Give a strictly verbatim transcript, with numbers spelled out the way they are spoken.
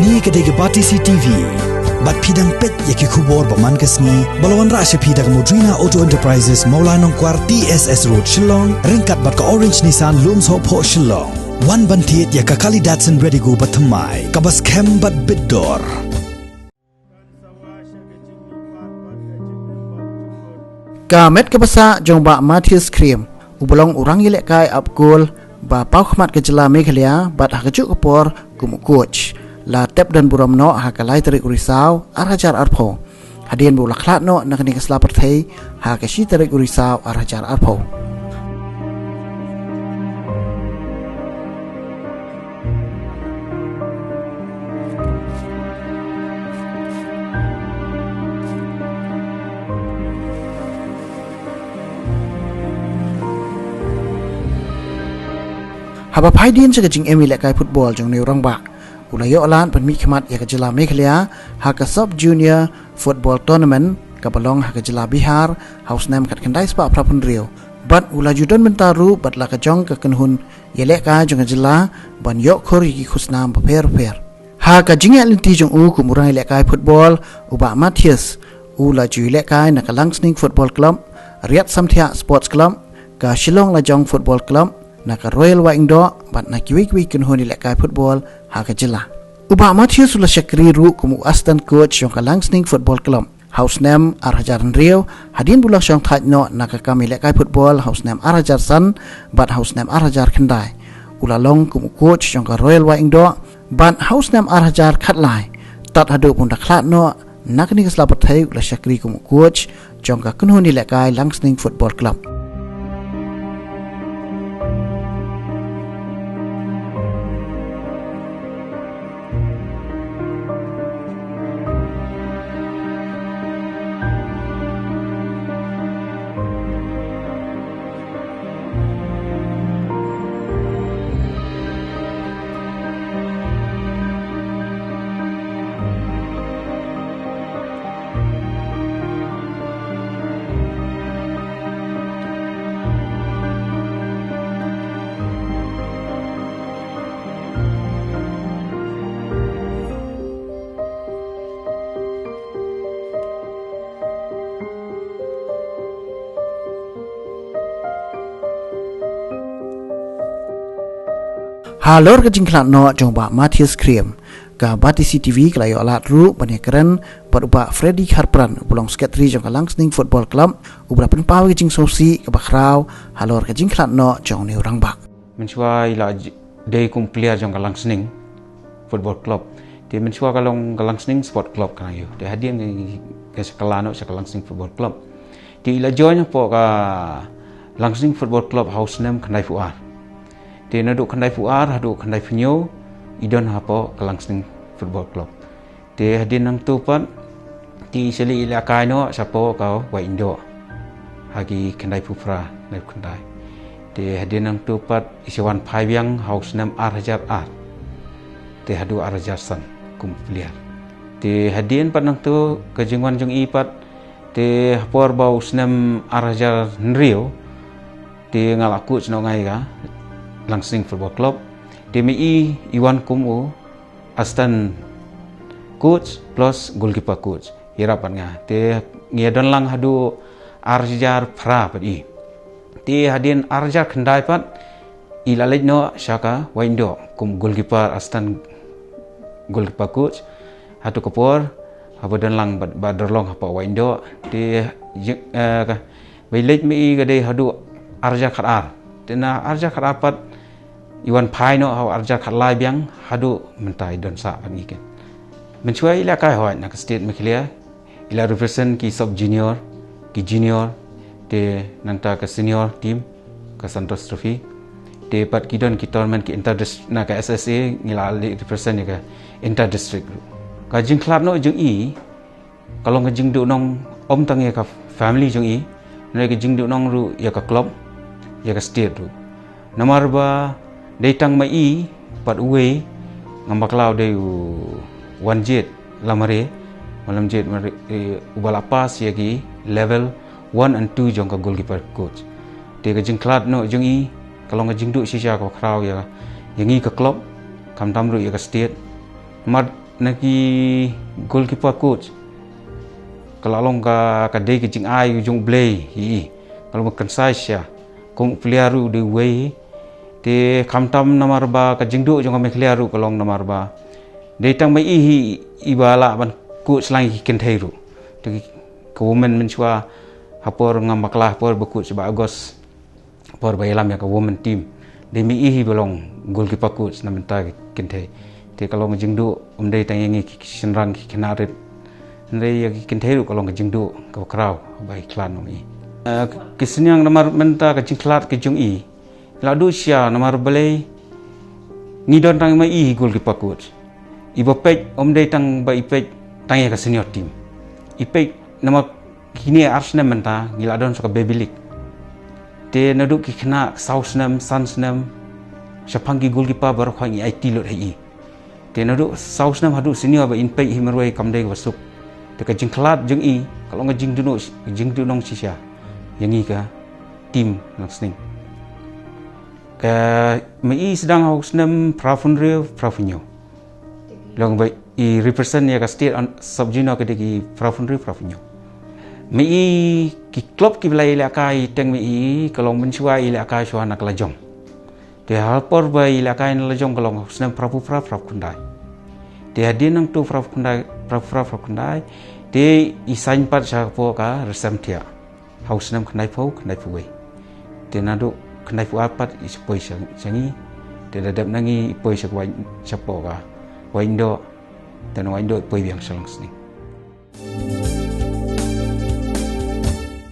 Kane ka dei ka Batesi T V. Bad phi dang peit ïa ki khubor ba man ka sngi ba la wanrah sha phi da ka Modrina Auto Enterprises, Mawlai Nongkwar, T S S Road, Shillong, ryngkat bad ka Orange Nissan, Lumsohphoh, Shillong. Wan ban thied ïa ka kali Datsun Redigo ba thymmai, kaba skhem bad bit dor. Ka met kaba sah jong Bah Mathias Krim, uba long u rangïalehkai ap kol ba paw khmat ka jylla Meghalaya bad ha kajuh ka por kum u coach, la tep don burom noh ha ka lai tarik u Risaw ar hajar arphew, hadien ba u la khlad noh na kane ka sla pyrthei ha ka shi tarik u Risaw ar hajar arphew. Haba phai dien sha ka jingim ïalehkai football jong une u rangbah, u la ïoh lad ban mihkhmat ïa ka jylla Meghalaya ha ka Sub Junior Football Tournament kaba long ha ka jylla Bihar ha u snem khatkhyndai spah phra phew hynriew. Bad u la ju don bynta ruh bad la ka jong ka kynhun ïalehkai jong ka jylla ban ïoh khur ïa ki khusnam bapher bapher. Ha ka jingïaid lynti jong u kum u rangïalehkai football, u Bah Mathias u la ju ïalehkai na ka Langsning Football Club, Riat Samthiah Sports Club, ka Shillong Lajong Football Club, na ka Royal Wahingdoh bad na kiwei kiwei kynhun ïalehkai football ha ka jylla. U Bah Mathias u la shakri ruh kum u assistant coach jong ka Langsning Football Club ha u snem ar hajar hynriew, hadien ba u la shongthait noh na ka kam ïalehkai football ha u snem ar hajar san bad ha u snem ar hajar khyndai. U la long kum u coach jong ka Royal Wahingdoh bad ha u snem ar hajar khatlai, tad haduh ba un da khlad noh na kane ka sla pyrthei, u la shakri kum u coach jong ka kynhun ïalehkai Langsning Football Club. Halor ka jingkhlad noh jong Bah Mathias Krim, ka Batesi T V ka la ïoh lad ruh ban ïakren bad u Bah Freddy Kharpran, uba long secretary jong ka Langsning Football Club, uba la pynpaw ïa ka jingsngewsih kaba khraw halor ka jingkhlad noh jong une u rangbah. Mynshuwa i la j-, dei kum player jong ka Langsning Football Club. Te mynshuwa ka long ka Langsning Sport Club ka nang ïoh. Te hadien ka, ka sa kylla noh sha ka Langsning Football Club. Te i la join hapoh ka Langsning Football Club ha u snem khyndai phew ar. Te naduh khyndai phew ar haduh khyndai phew hynñiew i don hapoh ka Langsning Football Club. Te hadien nangto pat te i sa leit ïalehkai noh shapoh ka Wahingdoh ha ki khyndai phew phra, khyndai phew khyndai. Te hadien nangto pat i sa wan phai biang ha u snem ar hajar ar. Te haduh ar hajar san kum player. Te hadien pat nangto ka jingwan jong i pat, te ha por ba u snem ar hajar hynriew, te nga la coach noh nga ïa ka Langsning Football Club. Te ma i i wan kum u assistant coach plus goalkeeper coach. Ïarap bad nga. Te ngi ïa don lang haduh ar hajar phra pat i. Te hadien ar hajar khyndai pat i la leit noh sha ka Wahingdoh kum goalkeeper, assistant goalkeeper coach. Hato ka por haba don lang bad, bad Bah Durlong hapoh Wahingdoh. Te jing, eh, ka, ba i leit ma i ka dei haduh ar hajar khatar. Te na ar hajar khatar pat i wan phai noh ha u ar hajar khatlai biang haduh mynta i don sah bad ngi ken. Mynshuwa i la kai hoi na ka state Meghalaya, i la represent ki sub junior, ki junior, te nangta ka senior team, ka Santosh Trophy. Te pat ki don ki tournament ki inter-dis-, na ka S S A ngi la leit represent ïa ka inter district. Ka jingkhlad noh jong i ka long ka jingduhnong ym tang ïa ka family jong i, hynrei ka jingduhnong ruh ïa ka club, ïa ka state ruh. Namar ba dei tang ma i pat uwei, ngam bakla u dei u Wanjied Lamare, Malamjied Mare, eh, uba la pass ïa ki level one and two jong ka goalkeeper coach. Te ka jingkhlad noh jong i ka long ka jingduh shisha kaba khraw ïa, ïa ngi ka club, khamtam ruh ïa ka state. Namar Na ki goalkeeper coach, ka la long ka, ka dei ka jingai ka jong U Blei hi. Ka long ba kynsa sha, kum u player ruh u dei uwei. Te khamtam namar ba ka jingduh jong ka Meghalaya ruh ka long namar ba dei tang ma i hi iba lah ban coach lang ïa ki kynthei ruh. Te ki, ka women mynshuwa, ha por ngam bakla, ha por ba coach ba August, por ba ïalam ïa ka women team, dei ma i hi ba long goalkeeper coach na bynta ki kynthei. Te ka long ka jingduh, ym dei tang ïa ngi ki, ki shynrang ki khynnah rit, hynrei ïa ki kynthei ruh ka long ka jingduh kaba khraw ba i khlad noh ma i. Eh, ki synñiang namar mynta ka jingkhlad ka jong i, la duh shisha namar balei, ngi don tang ma i hi goalkeeper coach. Iba peit ym dei tang ba i peit tang ïa ka senior team. I peit namar kine ar snem mynta ngi la don sa ka baby league. Te naduh ki khynnah saw snem, san snem, shaphang ki goalkeeper baroh khoit ngi aiti lut ha i. Te naduh saw snem haduh senior ba in peit hi marwei kam dei kaba suk. Te ka jingkhlad jong i ka long ka jingduhnong, jingduhnong shisha ïa ngi ka team Langsning. Ka, ma i sdang ha u snem phra phew hynriew phra phew hynñiew. Long ba i represent ïa ka state sub junior ka dei ki phra phew hynriew phra phew hynñiew. Ma i, ki club kiba la ïalehkai teng ma i ka long mynshuwa i lehkai shuwa na ka lajong. Te ha por ba i lehkai na lajong ka long snem phra phew phra phra phew khyndai. Te hadien nangta phra phew khyndai, phra phew phra phra phew khyndai, te i sign pat sha ka pdeng ka Resem Thiah ha u snem khyndai phew khyndai phew wei. Te naduh khyndai phew ar pat i sa poi sha, sha ngi. Te da dep na ngi i poi sha ka Wai, sha pdeng ka Wahingdoh. Te na Wahingdoh i poi biang sha Langsning.